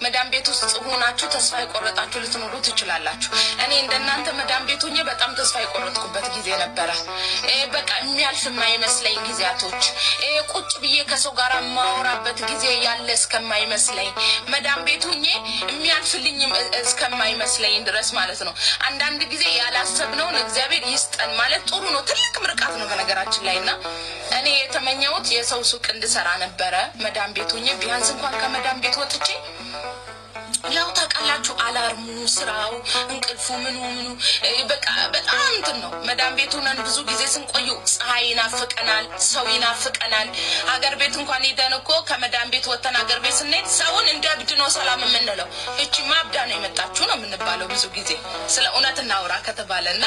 መዳም ቤት ውስጥ ሆናችሁ ተስፋ የቆረጣችሁ ልትኖሩ ትችላላችሁ። እኔ እንደናንተ መዳም ቤት ሆኜ በጣም ተስፋ የቆረጥኩበት ጊዜ ነበረ። በቃ የሚያልፍ የማይመስለኝ ጊዜያቶች፣ ቁጭ ብዬ ከሰው ጋር የማወራበት ጊዜ ያለ እስከማይመስለኝ፣ መዳም ቤት ሆኜ የሚያልፍልኝ እስከማይመስለኝ ድረስ ማለት ነው። አንዳንድ ጊዜ ያላሰብነውን እግዚአብሔር ይስጠን ማለት ጥሩ ነው። ትልቅ ምርቃት ነው በነገራችን ላይ። እና እኔ የተመኘሁት የሰው ሱቅ እንድሰራ ነበረ። መዳም ቤት ሆኜ ቢያንስ እንኳን ከመዳም ቤት ወጥቼ፣ ያው ታውቃላችሁ፣ alarm ኡ፣ ስራው፣ እንቅልፉ፣ ምኑ ምኑ በቃ በጣም እንትን ነው። መዳም ቤት ሆነን ብዙ ጊዜ ስንቆዩ ፀሐይ ይናፍቀናል፣ ሰው ይናፍቀናል። ሀገር ቤት እንኳን ሄደን እኮ ከመዳም ቤት ወጥተን ሀገር ቤት ስንሄድ ሰውን እንደ እብድ ነው ሰላም የምንለው። እቺማ አብዳ ነው የመጣችሁ ነው የምንባለው ብዙ ጊዜ፣ ስለ እውነት እናውራ ከተባለ። እና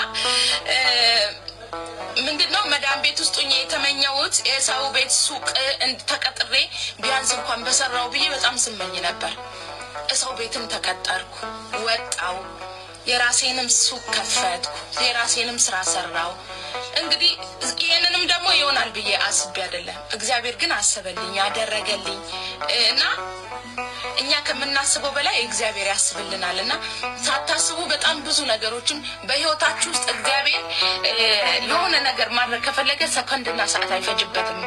ምንድን ነው፣ መዳም ቤት ውስጥ ሆኜ የተመኘሁት የሰው ቤት ሱቅ ተቀጥሬ ቢያንስ እንኳን በሰራው ብዬ በጣም ስመኝ ነበር። ሰው ቤትም ተቀጠርኩ፣ ወጣው፣ የራሴንም ሱቅ ከፈትኩ፣ የራሴንም ስራ ሰራው። እንግዲህ ይህንንም ደግሞ ይሆናል ብዬ አስቤ አይደለም፣ እግዚአብሔር ግን አሰበልኝ፣ አደረገልኝ። እና እኛ ከምናስበው በላይ እግዚአብሔር ያስብልናል። እና ሳታስቡ በጣም ብዙ ነገሮችን በህይወታችሁ ውስጥ እግዚአብሔር የሆነ ነገር ማድረግ ከፈለገ ሰከንድና ሰዓት አይፈጅበትም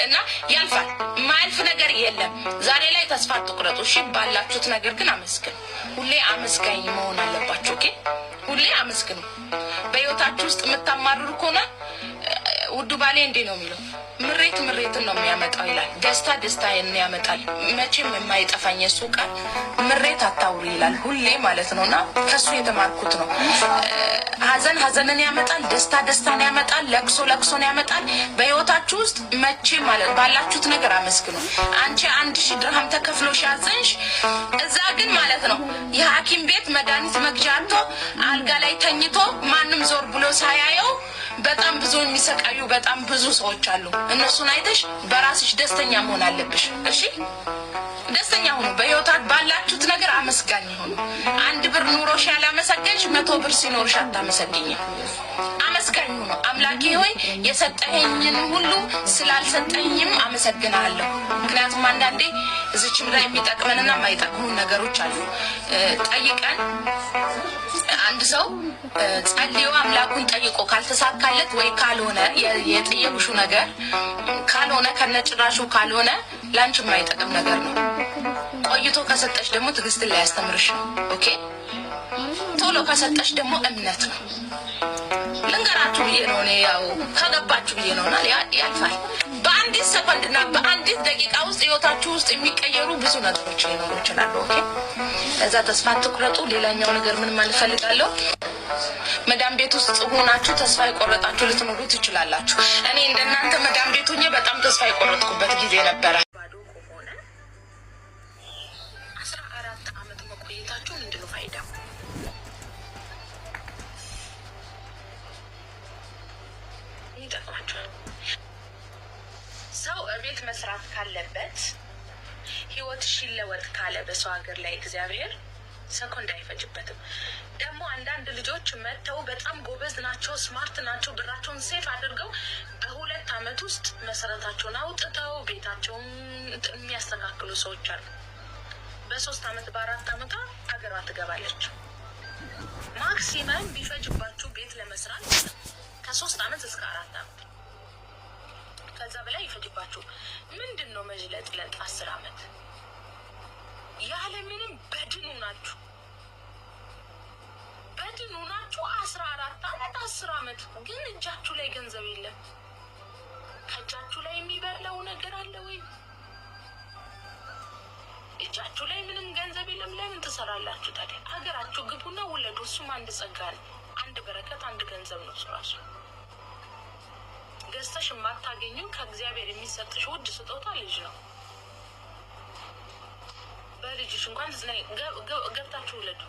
እና ያልፋል። የማያልፍ ነገር የለም። ዛሬ ላይ ተስፋ አትቁረጡ። እሺ፣ ባላችሁት ነገር ግን አመስግኑ። ሁሌ አመስጋኝ መሆን አለባችሁ። Okay፣ ሁሌ አመስግኑ። በህይወታችሁ ውስጥ የምታማርሩ ከሆነ፣ ውዱ ባሌ እንዲህ ነው የሚለው፣ ምሬት ምሬትን ነው የሚያመጣው ይላል። ደስታ ደስታን ያመጣል። መቼም የማይጠፋኝ የእሱ ቃል ምሬት አታውሪ ይላል ሁሌ ማለት ነው። እና ከሱ የተማርኩት ነው። ሀዘን ሀዘንን ያመጣል፣ ደስታ ደስታን ያመጣል፣ ለቅሶ ለቅሶን ያመጣል። በህይወታችሁ ውስጥ መቼ ማለት ባላችሁት ነገር አመስግኑ። አንቺ 1000 ድርሃም ተከፍሎሽ ያዘንሽ፣ እዛ ግን ማለት ነው የሐኪም ቤት መድኃኒት መግዣ አጥቶ አልጋ ላይ ተኝቶ ማንም ዞር ብሎ ሳያየው በጣም ብዙ የሚሰቃዩ በጣም ብዙ ሰዎች አሉ። እነሱን አይተሽ በራስሽ ደስተኛ መሆን አለብሽ። እሺ፣ ደስተኛ ሁኑ። በህይወታት ባላችሁት ነገር አመስጋኝ ሁኑ። 1 ብር ኑሮሽ ያላመሰገንሽ 100 ብር ሲኖርሽ አታመሰግኝም። አመስጋኝ ሁኑ። አምላኬ ሆይ፣ የሰጠኸኝን ሁሉ ስላልሰጠኝም አመሰግናለሁ። ምክንያቱም አንዳንዴ እዚች ምድር ላይ የሚጠቅመንና የማይጠቅሙን ነገሮች አሉ። ጠይቀን አንድ ሰው ጸልዮ አምላኩን ጠይቆ ካልተሳካለት ወይ ካልሆነ፣ የጠየቅሽው ነገር ካልሆነ፣ ከነጭራሹ ካልሆነ ለአንቺ የማይጠቅም ነገር ነው። ቆይቶ ከሰጠሽ ደግሞ ትዕግስትን ሊያስተምርሽ ነው። Okay፣ ቶሎ ከሰጠሽ ደግሞ እምነት ነው። ልንገራችሁ ብዬ ነው፣ እኔ ያው ከገባችሁ ብዬ ነው። እና ያልፋል። በአንዲት ሰከንድ እና በአንዲት ደቂቃ ውስጥ ህይወታችሁ ውስጥ የሚቀየሩ ብዙ ነገሮች ሊኖሩ ይችላሉ። Okay፣ እዛ ተስፋ አትቁረጡ። ሌላኛው ነገር ምን ማለት ፈልጋለሁ፣ መዳም ቤት ውስጥ ሆናችሁ ተስፋ የቆረጣችሁ ልትኖሩ ትችላላችሁ። እኔ እንደናንተ መዳም ቤት ሆኜ በጣም ተስፋ የቆረጥኩበት ጊዜ ነበረ። ባዶ ከሆነ 14 አመት መቆየታችሁ ምንድን ነው ፋይዳው? ይጠቅማችኋል? ሰው እቤት መስራት ካለበት፣ ህይወትሽ ይለወጥ ካለ በሰው ሀገር ላይ እግዚአብሔር ሰኮንድ አይፈጅበትም። ደግሞ አንዳንድ ልጆች መጥተው በጣም ጎበዝ ናቸው፣ smart ናቸው። ብራቸውን save አድርገው በ2 አመት ውስጥ መሰረታቸውን አውጥተው ቤታቸውን የሚያስተካክሉ ሰዎች አሉ። በ3 አመት፣ በ4 አመቷ አገሯ ትገባለች። Maximum ቢፈጅባችሁ ቤት ለመስራት ከ3 አመት እስከ 4 አመት፣ ከዛ በላይ ይፈጅባችሁ። ምንድን ነው መዥለጥለጥ 10 አመት ያለምንም በድኑ ናችሁ፣ በድኑ ናችሁ። 14 አመት፣ 10 አመት ግን እጃችሁ ላይ ገንዘብ የለም። ከእጃችሁ ላይ የሚበላው ነገር አለ ወይ? እጃችሁ ላይ ምንም ገንዘብ የለም። ለምን ትሰራላችሁ ታዲያ? ሀገራችሁ ግቡና ውለዱ። እሱም አንድ ጸጋ ነው፣ አንድ በረከት፣ አንድ ገንዘብ ነው። እሱ ራሱ ገዝተሽ የማታገኘው ከእግዚአብሔር የሚሰጥሽ ውድ ስጦታ ልጅ ነው። በልጅሽ እንኳን ገብታችሁ ውለዱ።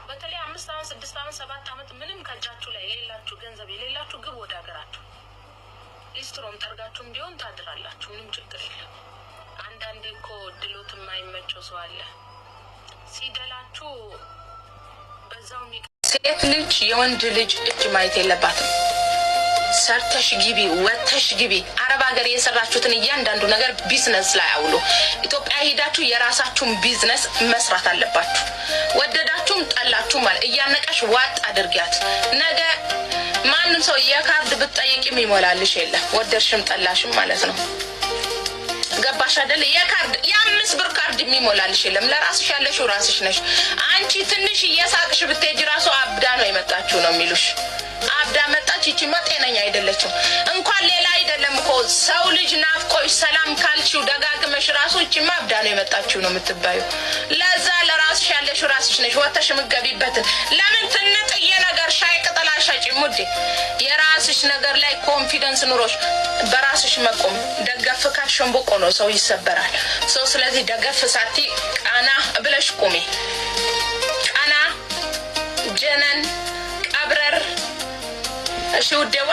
በተለይ 5 አመት፣ 6 አመት፣ 7 አመት ምንም ከእጃችሁ ላይ የሌላችሁ፣ ገንዘብ የሌላችሁ ግቡ ወደ ሀገራችሁ። ሊስትሮም ጠርጋችሁም ቢሆን ታድራላችሁ። ምንም ችግር የለም። አንዳንዴ እኮ ድሎት የማይመቸው ሰው አለ። ሲደላችሁ በዛው። ሴት ልጅ የወንድ ልጅ እጅ ማየት የለባትም። ሰርተሽ ግቢ፣ ወተሽ ግቢ። አረብ ሀገር የሰራችሁትን እያንዳንዱ ነገር ቢዝነስ ላይ አውሉ። ኢትዮጵያ ሄዳችሁ የራሳችሁን ቢዝነስ መስራት አለባችሁ። ወደዳችሁም ጠላችሁ ማለት እያነቀሽ ዋጥ አድርጊያት። ነገ ማንም ሰው የካርድ ብትጠይቂም ይሞላልሽ የለም፣ ወደድሽም ጠላሽም ማለት ነው። ገባሽ አይደል? የካርድ የ5 ብር ካርድ የሚሞላልሽ የለም። ለራስሽ ያለሽው ራስሽ ነሽ። አንቺ ትንሽ እየሳቅሽ ብትሄጂ ራሱ አብዳ ነው የመጣችው ነው የሚሉሽ። አብዳ መጣች፣ ይቺማ ጤነኛ አይደለችም። እንኳን ሌላ አይደለም እኮ ሰው ልጅ ናፍቆሽ ሰላም ካልሽው ደጋግመሽ ራሱ ይቺማ አብዳ ነው የመጣችው ነው የምትባዩ። ለዛ ለራስሽ ያለሽው ራስሽ ነሽ። ወተሽ የምትገቢበትን ለምን ትንጥዬ ነገር ሻይ ቅጠል አትሸጪም ውዴ? የራስሽ ነገር ላይ confidence ኑሮሽ በራስሽ መቆም። ደገፍ ካልሽ ሸንበቆ ነው፣ ሰው ይሰበራል። ሰው ስለዚህ ደገፍ ሳቲ ቀና ብለሽ ቁሚ። ቀና ጀነን ቀብረር። እሺ ውዴዋ፣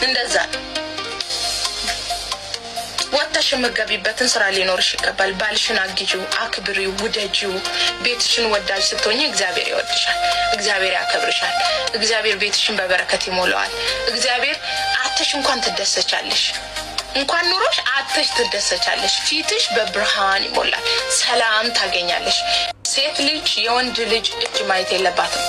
እንደዛ ወጥተሽ የምትገቢበትን ስራ ሊኖርሽ ይገባል። ባልሽን አግዢው፣ አክብሪው፣ ውደጂው። ቤትሽን ወዳጅ ስትሆኝ እግዚአብሔር ይወድሻል፣ እግዚአብሔር ያከብርሻል፣ እግዚአብሔር ቤትሽን በበረከት ይሞላዋል። እግዚአብሔር አተሽ እንኳን ትደሰቻለሽ። እንኳን ኑሮሽ አተሽ ትደሰቻለሽ። ፊትሽ በብርሃን ይሞላል፣ ሰላም ታገኛለሽ። ሴት ልጅ የወንድ ልጅ እጅ ማየት የለባትም።